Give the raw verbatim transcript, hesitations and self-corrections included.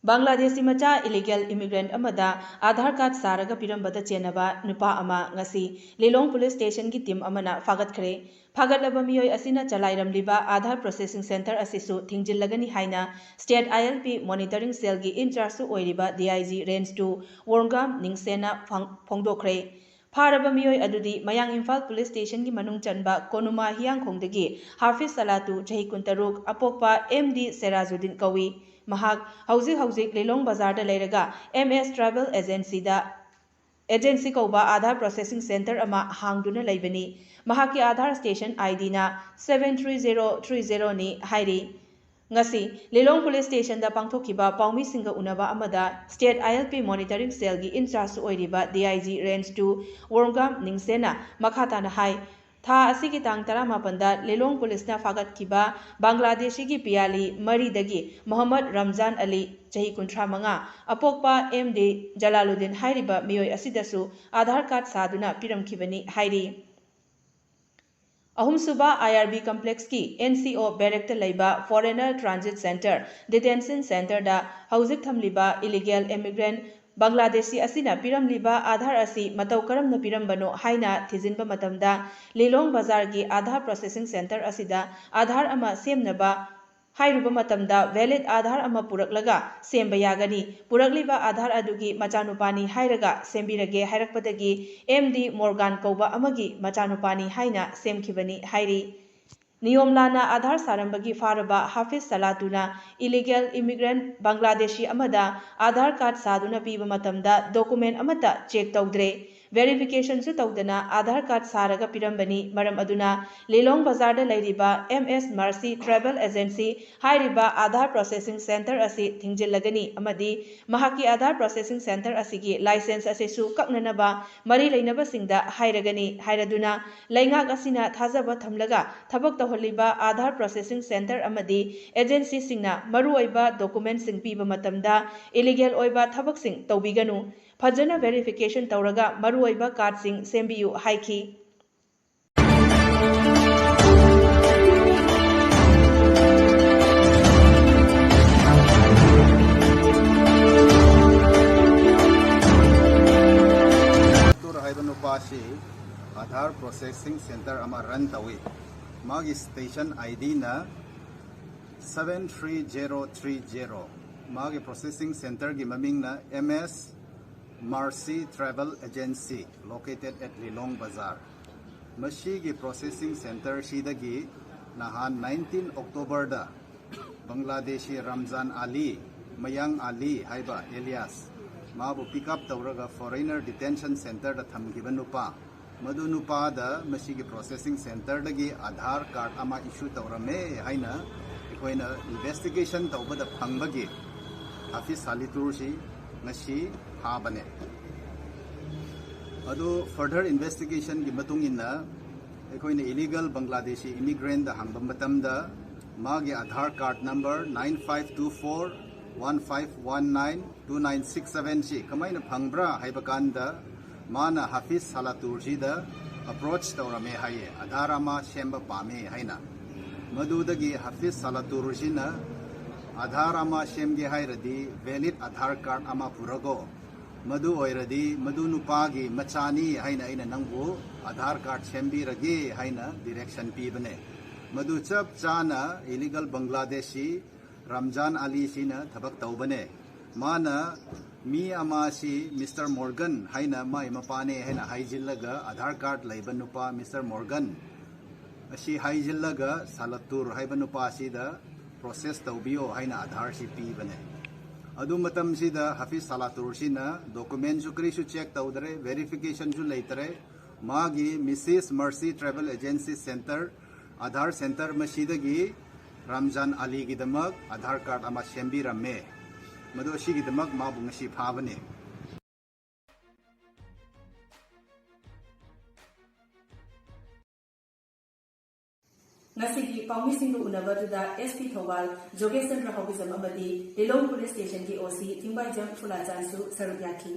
ꯕꯪꯒ꯭ꯂꯥꯗꯦꯁꯤ ꯃꯆꯥ ꯏꯂꯤꯒꯦꯜ ꯏꯃꯤꯒ꯭ꯔꯦꯟꯠ ꯑꯃꯗ ꯑꯥꯙꯥꯔ ꯀꯥꯔꯗ ꯁꯥꯔꯒ ꯄꯤꯔꯝꯕꯗ ꯆꯦꯟꯅꯕ ꯅꯨꯄꯥ ꯑꯃ ꯉꯁꯤ ꯂꯤꯂꯣꯡ ꯄꯨꯂꯤꯁ ꯁ꯭ꯇꯦꯁꯟꯒꯤ ꯇꯤꯝ ꯑꯃꯅ ꯐꯥꯒꯠꯈ꯭ꯔꯦ꯫ ꯐꯥꯒꯠꯂꯕ ꯃꯤꯑꯣꯏ ꯑꯁꯤꯅ ꯆꯂꯥꯏꯔꯝꯂꯤꯕ ꯑꯥꯙꯥꯔ ꯄ꯭ꯔꯣꯁꯦꯁꯤꯡ ꯁꯦꯟꯇꯔ ꯑꯁꯤꯁꯨ ꯊꯤꯡꯖꯤꯜꯂꯒꯅꯤ ꯍꯥꯏꯅ state I L P monitoring ꯁꯦꯜꯒꯤ ꯏꯟꯆꯥꯔꯖꯁꯨ ꯑꯣꯏꯔꯤꯕ D I G range two ꯋꯣꯔꯒꯥꯝ ꯅꯤꯡꯁꯦꯅ ꯐꯪ-, ꯐꯣꯡꯗꯣꯛꯈ꯭ꯔꯦ꯫ ꯐꯥꯔꯕ ꯃꯤꯑꯣꯏ ꯑꯗꯨꯗꯤ ꯃꯌꯥꯡ ꯏꯝꯐꯥꯜ ꯄꯨꯂꯤꯁ ꯁ꯭ꯇꯦꯁꯟꯒꯤ ꯃꯅꯨꯡ ꯆꯟꯕ ꯀꯣꯅꯨꯃꯥ ꯍꯤꯌꯥꯡꯈꯣꯡꯗꯒꯤ ꯍꯥꯐꯤꯖ ꯁꯂꯥꯇꯨ, ꯆꯍꯤ ꯀꯨꯟꯇꯔꯨꯛ, ꯑꯄꯣꯛꯄ ꯑꯦꯝ ꯗꯤ ꯁꯦꯔꯥꯖꯨꯗꯤꯟ ꯀꯧꯏ꯫ ꯃꯍꯥꯛ ꯍꯧꯖꯤꯛ ꯍꯧꯖꯤꯛ ꯂꯤꯂꯣꯡ ꯕꯖꯥꯔꯗ ꯂꯩꯔꯒ ꯑꯦꯝ ꯑꯦꯁ ꯇ꯭ꯔꯥꯚꯦꯜ ꯑꯦꯖꯦꯟꯁꯤꯗ, ꯑꯦꯖꯦꯟꯁꯤ ꯀꯧꯕ ꯑꯥꯙꯥꯔ ꯄ꯭ꯔꯣꯁꯦꯁꯤꯡ ꯁꯦꯟꯇꯔ ꯑꯃ ꯍꯥꯡꯗꯨꯅ ꯂꯩꯕꯅꯤ꯫ ꯃꯍꯥꯛꯀꯤ ꯑꯥꯙꯥꯔ ꯁ꯭ꯇꯦꯁꯟ ꯑꯥꯏ ꯗꯤꯅ seven three zero three zero ꯅꯤ ꯍꯥꯏꯔꯤ꯫ ꯉꯁꯤ ꯂꯤꯂꯣꯡ ꯄꯨꯂꯤꯁ ꯁ꯭ꯇꯦꯁꯟꯗ ꯄꯥꯡꯊꯣꯛꯈꯤꯕ ꯄꯥꯎꯃꯤꯁꯤꯡꯒ ꯎꯅꯕ ꯑꯃꯗ state I L P monitoring ꯁꯦꯜꯒꯤ ꯏꯟꯆꯥꯔꯖ ꯑꯣꯏꯔꯤꯕ D I G range two ꯋꯣꯔꯒꯥꯝ ꯅꯤꯡꯁꯦꯅ ꯃꯈꯥ ꯇꯥꯅ ꯍꯥꯏ, ꯊꯥ ꯑꯁꯤꯒꯤ ꯇꯥꯡ ꯇꯔꯥꯃꯥꯄꯟꯗ ꯂꯤꯂꯣꯡ ꯄꯨꯂꯤꯁꯅ ꯐꯥꯒꯠꯈꯤꯕ ꯕꯪꯒ꯭ꯂꯥꯗꯦꯁꯤꯒꯤ ꯄꯤꯌꯥꯂꯤ ꯃꯔꯤꯗꯒꯤ ꯃꯣꯍꯝꯃꯗ ꯔꯝꯖꯥꯟ ꯑꯂꯤ, ꯆꯍꯤ ꯀꯨꯟꯊ꯭ꯔꯥ ꯃꯉꯥ, ꯑꯄꯣꯛꯄ ꯑꯦꯝ ꯗꯤ ꯖꯂꯥꯂꯨꯗꯤꯟ ꯍꯥꯏꯔꯤꯕ ꯃꯤꯑꯣꯏ ꯑꯁꯤꯗꯁꯨ ꯑꯥꯙꯥꯔ ꯀꯥꯔꯗ ꯁꯥꯗꯨꯅ ꯄꯤꯔꯝꯈꯤꯕꯅꯤ ꯍꯥꯏꯔꯤ꯫ ꯑꯍꯨꯝꯁꯨꯕ ꯑꯥꯏ ꯑꯥꯔ ꯕꯤ ꯀꯝꯄ꯭ꯂꯦꯛꯁꯀꯤ ꯑꯦꯟ ꯁꯤ ꯑꯣ ꯕꯦꯔꯦꯛꯇ ꯂꯩꯕ ꯐꯣꯔꯦꯅꯔ ꯇ꯭ꯔꯥꯟꯖꯤꯠ ꯁꯦꯟꯇꯔ, ꯗꯤꯇꯦꯟꯁꯟ ꯁꯦꯟꯇꯔꯗ ꯍꯧꯖꯤꯛ ꯊꯝꯂꯤꯕ ꯏꯂꯤꯒꯦꯜ ꯏꯃꯤꯒ꯭ꯔꯦꯟꯠ ꯕꯪꯒ꯭ꯂꯥꯗꯦꯁꯤ ꯑꯁꯤꯅ ꯄꯤꯔꯝꯂꯤꯕ ꯑꯥꯙꯥꯔ ꯑꯁꯤ ꯃꯇꯧ ꯀꯔꯝꯅ ꯄꯤꯔꯝꯕꯅꯣ ꯍꯥꯏꯅ ꯊꯤꯖꯤꯟꯕ ꯃꯇꯝꯗ, ꯂꯤꯂꯣꯡ ꯕꯖꯥꯔꯒꯤ ꯑꯥꯙꯥꯔ ꯄ꯭ꯔꯣꯁꯦꯁꯤꯡ ꯁꯦꯟꯇꯔ ꯑꯁꯤꯗ ꯑꯥꯙꯥꯔ ꯑꯃ ꯁꯦꯝꯅꯕ ꯍꯥꯏꯔꯨꯕ ꯃꯇꯝꯗ, ꯚꯦꯂꯤꯗ ꯑꯥꯙꯥꯔ ꯑꯃ ꯄꯨꯔꯛꯂꯒ ꯁꯦꯝꯕ ꯌꯥꯒꯅꯤ, ꯄꯨꯔꯛꯂꯤꯕ ꯑꯥꯙꯥꯔ ꯑꯗꯨꯒꯤ ꯃꯆꯥꯅꯨꯄꯥꯅꯤ ꯍꯥꯏꯔꯒ ꯁꯦꯝꯕꯤꯔꯒꯦ ꯍꯥꯏꯔꯛꯄꯗꯒꯤ, ꯑꯦꯝ ꯗꯤ ꯃꯣꯔꯒꯥꯟ ꯀꯧꯕ ꯑꯃꯒꯤ ꯃꯆꯥꯅꯨꯄꯥꯅꯤ ꯍꯥꯏꯅ ꯁꯦꯝꯈꯤꯕꯅꯤ ꯍꯥꯏꯔꯤ꯫ ꯅꯤꯌꯣꯝ ꯂꯥꯟꯅ ꯑꯥꯙꯥꯔ ꯁꯥꯔꯝꯕꯒꯤ ꯐꯥꯔꯕ ꯍꯥꯐꯤꯖ ꯁꯂꯥꯇꯨꯅ ꯏꯂꯤꯒꯦꯜ ꯏꯃꯤꯒ꯭ꯔꯦꯟꯠ ꯕꯪꯒ꯭ꯂꯥꯗꯦꯁꯤ ꯑꯃꯗ ꯑꯥꯙꯥꯔ ꯀꯥꯔꯗ ꯁꯥꯗꯨꯅ ꯄꯤꯕ ꯃꯇꯝꯗ ꯗꯣꯀꯨꯃꯦꯟꯠ ꯑꯃꯠꯇ ꯆꯦꯛ ꯇꯧꯗ꯭ꯔꯦ꯫ ꯚꯦꯔꯤꯐꯤꯀꯦꯁꯟꯁꯨ ꯇꯧꯗꯅ ꯑꯥꯙꯥꯔ ꯀꯥꯔꯗ ꯁꯥꯔꯒ ꯄꯤꯔꯝꯕꯅꯤ꯫ ꯃꯔꯝ ꯑꯗꯨꯅ ꯂꯤꯂꯣꯡ ꯕꯖꯥꯔꯗ ꯂꯩꯔꯤꯕ ꯑꯦꯝ ꯑꯦꯁ ꯃꯥꯔꯁꯤ ꯇ꯭ꯔꯥꯚꯦꯜ ꯑꯦꯖꯦꯟꯁꯤ ꯍꯥꯏꯔꯤꯕ ꯑꯥꯙꯥꯔ ꯄ꯭ꯔꯣꯁꯦꯁꯤꯡ ꯁꯦꯟꯇꯔ ꯑꯁꯤ ꯊꯤꯡꯖꯤꯜꯂꯒꯅꯤ ꯑꯃꯗꯤ ꯃꯍꯥꯛꯀꯤ ꯑꯥꯙꯥꯔ ꯄ꯭ꯔꯣꯁꯦꯁꯤꯡ ꯁꯦꯟꯇꯔ ꯑꯁꯤꯒꯤ ꯂꯥꯏꯁꯦꯟꯁ ꯑꯁꯤꯁꯨ ꯀꯛꯅꯅꯕ ꯃꯔꯤ ꯂꯩꯅꯕꯁꯤꯡꯗ ꯍꯥꯏꯔꯒꯅꯤ ꯍꯥꯏꯔꯗꯨꯅ, ꯂꯩꯉꯥꯛ ꯑꯁꯤꯅ ꯊꯥꯖꯕ ꯊꯝꯂꯒ ꯊꯕꯛ ꯇꯧꯍꯜꯂꯤꯕ ꯑꯥꯙꯥꯔ ꯄ꯭ꯔꯣꯁꯦꯁꯤꯡ ꯁꯦꯟꯇꯔ ꯑꯃꯗꯤ ꯑꯦꯖꯦꯟꯁꯤꯁꯤꯡꯅ ꯃꯔꯨꯑꯣꯏꯕ ꯗꯣꯀꯨꯃꯦꯟꯠꯁꯤꯡ ꯄꯤꯕ ꯃꯇꯝꯗ ꯏꯂꯤꯒꯦꯜ ꯑꯣꯏꯕ ꯊꯕꯛꯁꯤꯡ ꯇꯧꯕꯤꯒꯅꯨ꯫ ꯐꯖꯅ ꯚꯦꯔꯤꯐꯤꯀꯦꯁꯟ ꯇꯧꯔꯒ ꯃꯔꯨꯑꯣꯏꯕ ꯀꯥꯔꯗꯁꯤꯡ ꯁꯦꯝꯕꯤꯌꯨ ꯍꯥꯏꯈꯤ꯫ ꯅꯨꯄꯥꯁꯤ ꯑꯥꯙꯥꯔ ꯄ꯭ꯔꯣꯁꯦꯁꯤꯡ ꯁꯦꯟꯇꯔ ꯑꯃ ꯔꯟ ꯇꯧꯏ꯫ ꯃꯥꯒꯤ ꯁ꯭ꯇꯦꯁꯟ ꯑꯥꯏ ꯗꯤꯅ seven three zero three zero꯫ ꯃꯥꯒꯤ ꯄ꯭ꯔꯣꯁꯦꯁꯤꯡ ꯁꯦꯟꯇꯔꯒꯤ ꯃꯃꯤꯡꯅ M S Mercy Travel Agency, located at Lilong Bazar꯫ ꯃꯁꯤꯒꯤ ꯄ꯭ꯔꯣꯁꯦꯁꯤꯡ ꯁꯦꯟꯇꯔꯁꯤꯗꯒꯤ ꯅꯍꯥꯟ nineteen Octoberꯗ ꯕꯪꯒ꯭ꯂꯥꯗꯦꯁꯤ ꯔꯝꯖꯥꯟ ꯑꯂꯤ, ꯃꯌꯥꯡ ꯑꯂꯤ ꯍꯥꯏꯕ alias, ꯃꯥꯕꯨ ꯄꯤꯛ ꯑꯞ ꯇꯧꯔꯒ ꯐꯣꯔꯦꯅꯔ ꯗꯤꯇꯦꯟꯁꯟ ꯁꯦꯟꯇꯔꯗ ꯊꯝꯈꯤꯕ ꯅꯨꯄꯥ, ꯃꯗꯨ ꯅꯨꯄꯥꯗ ꯃꯁꯤꯒꯤ ꯄ꯭ꯔꯣꯁꯦꯁꯤꯡ ꯁꯦꯟꯇꯔꯗꯒꯤ ꯑꯥꯙꯥꯔ ꯀꯥꯔꯗ ꯑꯃ ꯏꯁꯨ ꯇꯧꯔꯝꯃꯦ ꯍꯥꯏꯅ ꯑꯩꯈꯣꯏꯅ ꯏꯟꯚꯦꯁꯇꯤꯒꯦꯁꯟ ꯇꯧꯕꯗ ꯐꯪꯕꯒꯤ ꯍꯥꯐꯤꯖ ꯁꯥꯂꯤꯇꯨꯔꯁꯤ ꯉꯁꯤ ꯐꯥꯕꯅꯦ꯫ ꯑꯗꯨ ꯐꯔꯗꯔ ꯏꯟꯚꯦꯁꯇꯤꯒꯦꯁꯟꯒꯤ ꯃꯇꯨꯡ ꯏꯟꯅ ꯑꯩꯈꯣꯏꯅ ꯏꯂꯤꯒꯜ ꯕꯪꯒ꯭ꯂꯥꯗꯦꯁꯤ ꯏꯃꯤꯒ꯭ꯔꯦꯟꯗ ꯍꯪꯕ ꯃꯇꯝꯗ ꯃꯥꯒꯤ Aadhaar card number nine five two four one five one nine two nine six seven ꯁꯤ ꯀꯃꯥꯏꯅ ꯐꯪꯕ꯭ꯔꯥ ꯍꯥꯏꯕ ꯀꯥꯟꯗ ꯃꯥꯅ ꯍꯥꯐꯤꯖ ꯁꯥꯂꯥꯇꯨꯔꯁꯤꯗ ꯑꯦꯄ꯭ꯔꯣꯆ ꯇꯧꯔꯝꯃꯦ ꯍꯥꯏꯌꯦ, ꯑꯥꯙꯥꯔ ꯑꯃ ꯁꯦꯝꯕ ꯄꯥꯝꯃꯦ ꯍꯥꯏꯅ꯫ ꯃꯗꯨꯗꯒꯤ ꯍꯥꯐꯤꯖ ꯁꯥꯂꯥꯇꯨꯔꯁꯤꯅ ꯑꯥꯙꯥꯔ ꯑꯃ ꯁꯦꯝꯒꯦ ꯍꯥꯏꯔꯗꯤ ꯚꯦꯂꯤꯗ ꯑꯥꯙꯥꯔ ꯀꯥꯔꯗ ꯑꯃ ꯄꯨꯔꯒꯣ, ꯃꯗꯨ ꯑꯣꯏꯔꯗꯤ ꯃꯗꯨ ꯅꯨꯄꯥꯒꯤ ꯃꯆꯥꯅꯤ ꯍꯥꯏꯅ ꯑꯩꯅ ꯅꯪꯕꯨ ꯑꯥꯙꯥꯔ ꯀꯥꯔꯗ ꯁꯦꯝꯕꯤꯔꯒꯦ ꯍꯥꯏꯅ ꯗꯤꯔꯦꯛꯁꯟ ꯄꯤꯕꯅꯦ꯫ ꯃꯗꯨ ꯆꯞ ꯆꯥꯅ ꯏꯂꯤꯒꯜ ꯕꯪꯒ꯭ꯂꯥꯗꯦꯁꯤ ꯔꯝꯖꯥꯟ ꯑꯂꯤꯁꯤꯅ ꯊꯕꯛ ꯇꯧꯕꯅꯦ꯫ ꯃꯥꯅ ꯃꯤ ꯑꯃꯁꯤ ꯃꯤꯁꯇꯔ ꯃꯣꯔꯒꯟ ꯍꯥꯏꯅ ꯃꯥꯏ ꯃꯄꯥꯅꯦ ꯍꯥꯏꯅ ꯍꯥꯏꯖꯤꯜꯂꯒ ꯑꯥꯙꯥꯔ ꯀꯥꯔꯗ ꯂꯩꯕ ꯅꯨꯄꯥ ꯃꯤꯁꯇꯔ ꯃꯣꯔꯒꯟ ꯑꯁꯤ ꯍꯥꯏꯖꯤꯜꯂꯒ ꯁꯥꯂꯇꯨꯔ ꯍꯥꯏꯕ ꯅꯨꯄꯥꯁꯤꯗ ꯄ꯭ꯔꯣꯁꯦꯁ ꯇꯧꯕꯤꯌꯣ ꯍꯥꯏꯅ ꯑꯥꯙꯥꯔꯁꯤ ꯄꯤꯕꯅꯦ꯫ ꯑꯗꯨ ꯃꯇꯝꯁꯤꯗ ꯍꯥꯐꯤꯖ ꯁꯥꯂꯥꯇꯨꯔꯁꯤꯅ ꯗꯣꯀꯨꯃꯦꯟꯁꯨ ꯀꯔꯤꯁꯨ ꯆꯦꯛ ꯇꯧꯗ꯭ꯔꯦ, ꯚꯦꯔꯤꯐꯤꯀꯦꯁꯟꯁꯨ ꯂꯩꯇ꯭ꯔꯦ꯫ ꯃꯥꯒꯤ ꯃꯤꯁꯤꯁ ꯃꯔꯁꯤ travel agency centre, Aadhaar centre ꯃꯁꯤꯗꯒꯤ ꯔꯝꯖꯥꯟ ꯑꯂꯤꯒꯤꯗꯃꯛ ꯑꯥꯙꯥꯔ ꯀꯥꯔꯗ ꯑꯃ ꯁꯦꯝꯕꯤꯔꯝꯃꯦ꯫ ꯃꯗꯨ ꯑꯁꯤꯒꯤꯗꯃꯛ ꯃꯥꯕꯨ ꯉꯁꯤ ꯐꯥꯕꯅꯦ꯫ ꯉꯁꯤꯒꯤ ꯄꯥꯎꯃꯤꯁꯤꯡꯒ ꯎꯅꯕꯗꯨꯗ ꯑꯦꯁ ꯄꯤ ꯊꯧꯕꯥꯜ ꯖꯣꯒꯦꯁ ꯆꯟꯗ꯭ꯔ ꯍꯥꯎꯕꯤꯖꯝ ꯑꯃꯗꯤ ꯂꯤꯂꯣꯡ ꯄꯨꯂꯤꯁ ꯁ꯭ꯇꯦꯁꯟꯒꯤ ꯑꯣ ꯁꯤ ꯊꯤꯡꯕꯥꯏꯖꯝ ꯐꯨꯂꯥꯆꯥꯟꯁꯨ ꯁꯔꯨꯛ ꯌꯥꯈꯤ꯫